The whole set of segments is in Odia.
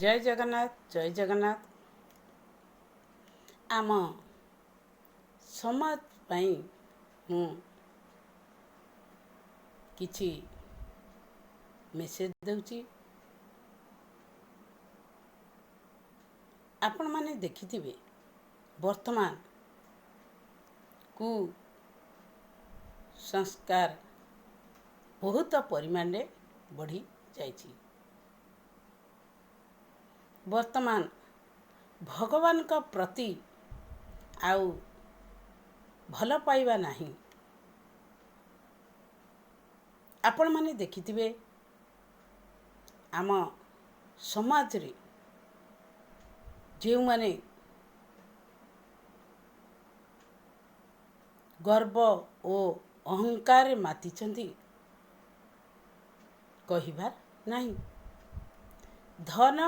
ଜୟ ଜଗନ୍ନାଥ, ଜୟ ଜଗନ୍ନାଥ। ଆମ ସମାଜ ପାଇଁ ମୁଁ କିଛି ମେସେଜ ଦେଉଛି। ଆପଣମାନେ ଦେଖିଥିବେ, ବର୍ତ୍ତମାନ କୁସଂସ୍କାର ବହୁତ ପରିମାଣରେ ବଢ଼ିଯାଇଛି। ବର୍ତ୍ତମାନ ଭଗବାନଙ୍କ ପ୍ରତି ଆଉ ଭଲ ପାଇବା ନାହିଁ। ଆପଣମାନେ ଦେଖିଥିବେ, ଆମ ସମାଜରେ ଯେଉଁମାନେ ଗର୍ବ ଓ ଅହଙ୍କାରରେ ମାତିଛନ୍ତି, କହିବାର ନାହିଁ। ଧନ,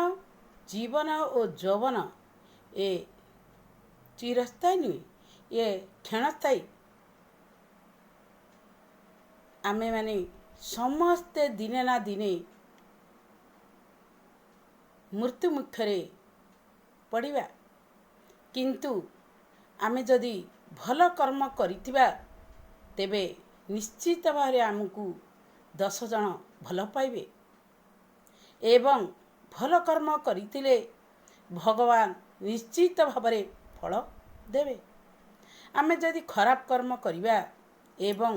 ଜୀବନ ଓ ଯୌବନ ଏ ଚିରସ୍ଥାୟୀ ନୁହେଁ, ଏ କ୍ଷଣସ୍ଥାୟୀ। ଆମେମାନେ ସମସ୍ତେ ଦିନେ ନା ଦିନେ ମୃତ୍ୟୁ ମୁଖରେ ପଡ଼ିବା। କିନ୍ତୁ ଆମେ ଯଦି ଭଲ କର୍ମ କରିଥିବା, ତେବେ ନିଶ୍ଚିତ ଭାବରେ ଆମକୁ 10 ଜଣ ଭଲ ପାଇବେ ଏବଂ ଭଲ କର୍ମ କରିଥିଲେ ଭଗବାନ ନିଶ୍ଚିତ ଭାବରେ ଫଳ ଦେବେ। ଆମେ ଯଦି ଖରାପ କର୍ମ କରିବା ଏବଂ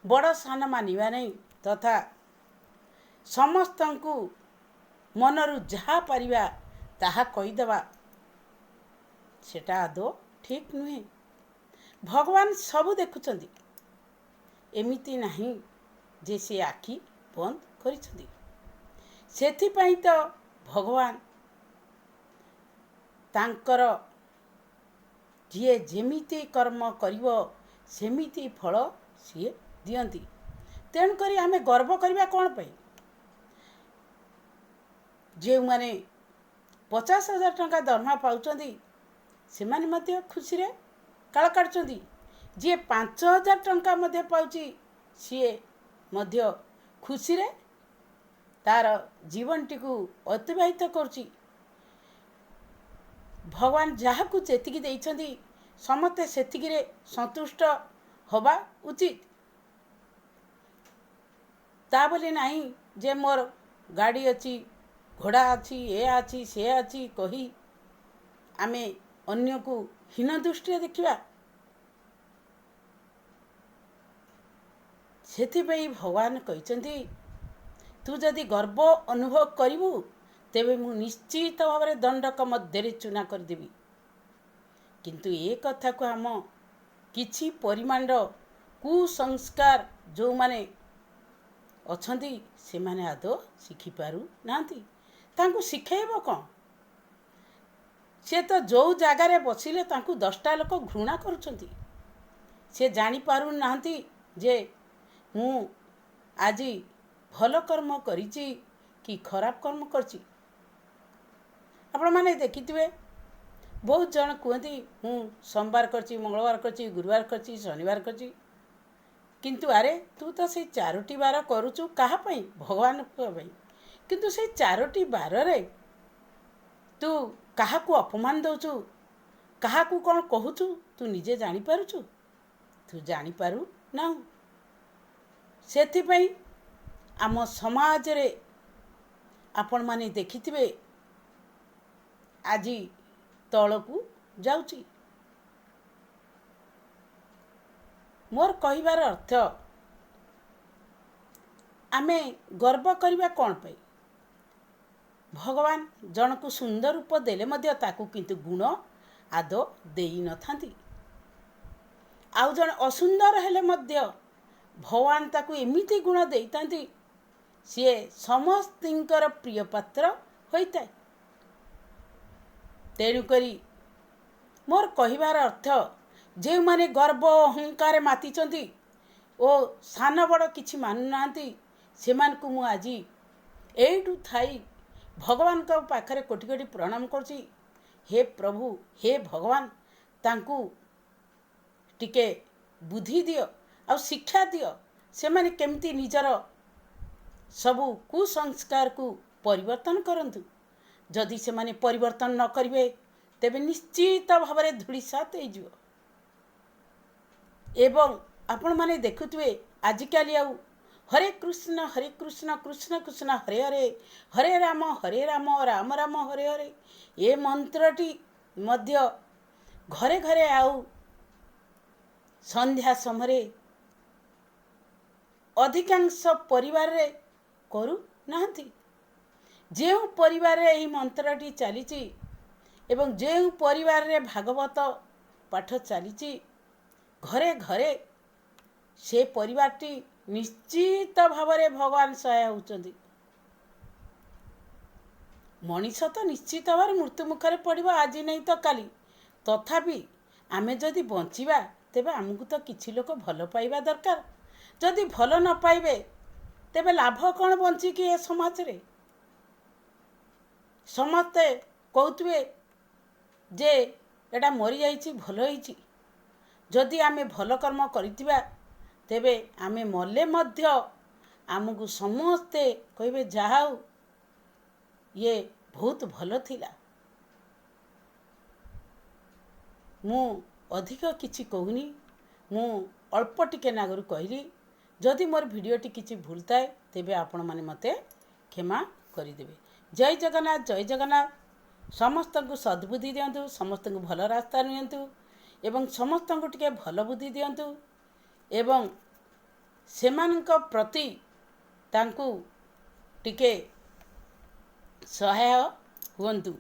ବଡ଼ ସାନ ମାନିବା ନାହିଁ ତଥା ସମସ୍ତଙ୍କୁ ମନରୁ ଯାହା ପାରିବା ତାହା କହିଦେବା, ସେଟା ଆଦୌ ଠିକ୍ ନୁହେଁ। ଭଗବାନ ସବୁ ଦେଖୁଛନ୍ତି। ଏମିତି ନାହିଁ ଯେ ସେ ଆଖି ବନ୍ଦ କରିଛନ୍ତି। ସେଥିପାଇଁ ତ ଭଗବାନ ତାଙ୍କର ଯିଏ ଯେମିତି କର୍ମ କରିବ, ସେମିତି ଫଳ ସିଏ ଦିଅନ୍ତି। ତେଣୁକରି ଆମେ ଗର୍ବ କରିବା କ'ଣ ପାଇଁ? ଯେଉଁମାନେ 50,000 ଟଙ୍କା ଦରମା ପାଉଛନ୍ତି, ସେମାନେ ମଧ୍ୟ ଖୁସିରେ କାଳ କାଟୁଛନ୍ତି। ଯିଏ 5,000 ଟଙ୍କା ମଧ୍ୟ ପାଉଛି, ସିଏ ମଧ୍ୟ ଖୁସିରେ ତାର ଜୀବନଟିକୁ ଅତିବାହିତ କରୁଛି। ଭଗବାନ ଯାହାକୁ ଯେତିକି ଦେଇଛନ୍ତି, ସମସ୍ତେ ସେତିକିରେ ସନ୍ତୁଷ୍ଟ ହେବା ଉଚିତ। ତା ବୋଲି ନାହିଁ ଯେ ମୋର ଗାଡ଼ି ଅଛି, ଘୋଡ଼ା ଅଛି, ଏ ଅଛି, ସେ ଅଛି କହି ଆମେ ଅନ୍ୟକୁ ହୀନ ଦୃଷ୍ଟିରେ ଦେଖିବା। ସେଥିପାଇଁ ଭଗବାନ କହିଛନ୍ତି, ତୁ ଯଦି ଗର୍ବ ଅନୁଭବ କରିବୁ, ତେବେ ମୁଁ ନିଶ୍ଚିତ ଭାବରେ ଦଣ୍ଡକ ମଧ୍ୟରେ ଚୂନା କରିଦେବି। କିନ୍ତୁ ଏ କଥାକୁ ଆମ କିଛି ପରିମାଣର କୁସଂସ୍କାର ଯେଉଁମାନେ ଅଛନ୍ତି, ସେମାନେ ଆଦୌ ଶିଖିପାରୁନାହାନ୍ତି। ତାଙ୍କୁ ଶିଖେଇବ କ'ଣ? ସେ ତ ଯେଉଁ ଜାଗାରେ ବସିଲେ ତାଙ୍କୁ 10ଟା ଲୋକ ଘୃଣା କରୁଛନ୍ତି। ସେ ଜାଣିପାରୁନାହାନ୍ତି ଯେ ମୁଁ ଆଜି ଭଲ କର୍ମ କରିଛି କି ଖରାପ କର୍ମ କରିଛି। ଆପଣମାନେ ଦେଖିଥିବେ, ବହୁତ ଜଣ କୁହନ୍ତି, ମୁଁ ସୋମବାର କରିଛି, ମଙ୍ଗଳବାର କରିଛି, ଗୁରୁବାର କରିଛି, ଶନିବାର କରିଛି। କିନ୍ତୁ ଆରେ, ତୁ ତ ସେଇ ଚାରୋଟି ବାର କରୁଛୁ କାହା ପାଇଁ? ଭଗବାନଙ୍କ ପାଇଁ। କିନ୍ତୁ ସେଇ ଚାରୋଟି ବାରରେ ତୁ କାହାକୁ ଅପମାନ ଦେଉଛୁ, କାହାକୁ କ'ଣ କହୁଛୁ, ତୁ ନିଜେ ଜାଣିପାରୁଛୁ? ତୁ ଜାଣିପାରୁ ନାହୁଁ। ସେଥିପାଇଁ ଆମ ସମାଜରେ ଆପଣମାନେ ଦେଖିଥିବେ, ଆଜି ତଳକୁ ଯାଉଛି। ମୋର କହିବାର ଅର୍ଥ, ଆମେ ଗର୍ବ କରିବା କ'ଣ ପାଇଁ? ଭଗବାନ ଜଣକୁ ସୁନ୍ଦର ରୂପ ଦେଲେ ମଧ୍ୟ ତାକୁ କିନ୍ତୁ ଗୁଣ ଆଦୌ ଦେଇନଥାନ୍ତି। ଆଉ ଜଣେ ଅସୁନ୍ଦର ହେଲେ ମଧ୍ୟ ଭଗବାନ ତାକୁ ଏମିତି ଗୁଣ ଦେଇଥାନ୍ତି, ସିଏ ସମସ୍ତଙ୍କର ପ୍ରିୟ ପାତ୍ର ହୋଇଥାଏ। ତେଣୁକରି ମୋର କହିବାର ଅର୍ଥ, ଯେଉଁମାନେ ଗର୍ବ ଅହଙ୍କାରରେ ମାତିଛନ୍ତି ଓ ସାନ ବଡ଼ କିଛି ମାନୁନାହାନ୍ତି, ସେମାନଙ୍କୁ ମୁଁ ଆଜି ଏଇଠୁ ଥାଇ ଭଗବାନଙ୍କ ପାଖରେ କୋଟି କୋଟି ପ୍ରଣାମ କରୁଛି। ହେ ପ୍ରଭୁ, ହେ ଭଗବାନ, ତାଙ୍କୁ ଟିକେ ବୁଦ୍ଧି ଦିଅ ଆଉ ଶିକ୍ଷା ଦିଅ, ସେମାନେ କେମିତି ନିଜର ସବୁ କୁସଂସ୍କାରକୁ ପରିବର୍ତ୍ତନ କରନ୍ତୁ। ଯଦି ସେମାନେ ପରିବର୍ତ୍ତନ ନ କରିବେ, ତେବେ ନିଶ୍ଚିତ ଭାବରେ ଧୂଳିସାତ ହେଇଯିବ। ଏବଂ ଆପଣମାନେ ଦେଖୁଥିବେ, ଆଜିକାଲି ଆଉ ହରେ କୃଷ୍ଣ ହରେ କୃଷ୍ଣ କୃଷ୍ଣ କୃଷ୍ଣ ହରେ ହରେ, ହରେ ରାମ ହରେ ରାମ ରାମ ରାମ ହରେ ହରେ, ଏ ମନ୍ତ୍ରଟି ମଧ୍ୟ ଘରେ ଘରେ ଆଉ ସନ୍ଧ୍ୟା ସମୟରେ ଅଧିକାଂଶ ପରିବାରରେ କରୁନାହାନ୍ତି। ଯେଉଁ ପରିବାରରେ ଏହି ମନ୍ତ୍ରଟି ଚାଲିଛି ଏବଂ ଯେଉଁ ପରିବାରରେ ଭାଗବତ ପାଠ ଚାଲିଛି ଘରେ ଘରେ, ସେ ପରିବାରଟି ନିଶ୍ଚିତ ଭାବରେ ଭଗବାନ ସହାୟ ହେଉଛନ୍ତି। ମଣିଷ ତ ନିଶ୍ଚିତ ଭାବରେ ମୃତ୍ୟୁ ମୁଖରେ ପଡ଼ିବ, ଆଜି ନାହିଁ ତ କାଲି। ତଥାପି ଆମେ ଯଦି ବଞ୍ଚିବା, ତେବେ ଆମକୁ ତ କିଛି ଲୋକ ଭଲ ପାଇବା ଦରକାର। ଯଦି ଭଲ ନ ପାଇବେ, ତେବେ ଲାଭ କ'ଣ ବଞ୍ଚିକି ଏ ସମାଜରେ? ସମସ୍ତେ କହୁଥିବେ ଯେ ଏଇଟା ମରିଯାଇଛି, ଭଲ ହେଇଛି। ଯଦି ଆମେ ଭଲ କର୍ମ କରିଥିବା, ତେବେ ଆମେ ମଲେ ମଧ୍ୟ ଆମକୁ ସମସ୍ତେ କହିବେ, ଯାହା ହଉ, ଇଏ ବହୁତ ଭଲ ଥିଲା। ମୁଁ ଅଧିକ କିଛି କହୁନି, ମୁଁ ଅଳ୍ପ ଟିକେ ନାଗରୁ କହିଲି। ଯଦି ମୋର ଭିଡ଼ିଓଟି କିଛି ଭୁଲ ଥାଏ, ତେବେ ଆପଣମାନେ ମୋତେ କ୍ଷମା କରିଦେବେ। ଜୟ ଜଗନ୍ନାଥ, ଜୟ ଜଗନ୍ନାଥ। ସମସ୍ତଙ୍କୁ ସଦ୍ବୁଦ୍ଧି ଦିଅନ୍ତୁ, ସମସ୍ତଙ୍କୁ ଭଲ ରାସ୍ତା ନିଅନ୍ତୁ ଏବଂ ସମସ୍ତଙ୍କୁ ଟିକେ ଭଲ ବୁଦ୍ଧି ଦିଅନ୍ତୁ ଏବଂ ସେମାନଙ୍କ ପ୍ରତି ତାଙ୍କୁ ଟିକେ ସହାୟ ହୁଅନ୍ତୁ।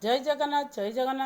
ଜୟ ଜଗନ୍ନାଥ, ଜୟ ଜଗନ୍ନାଥ।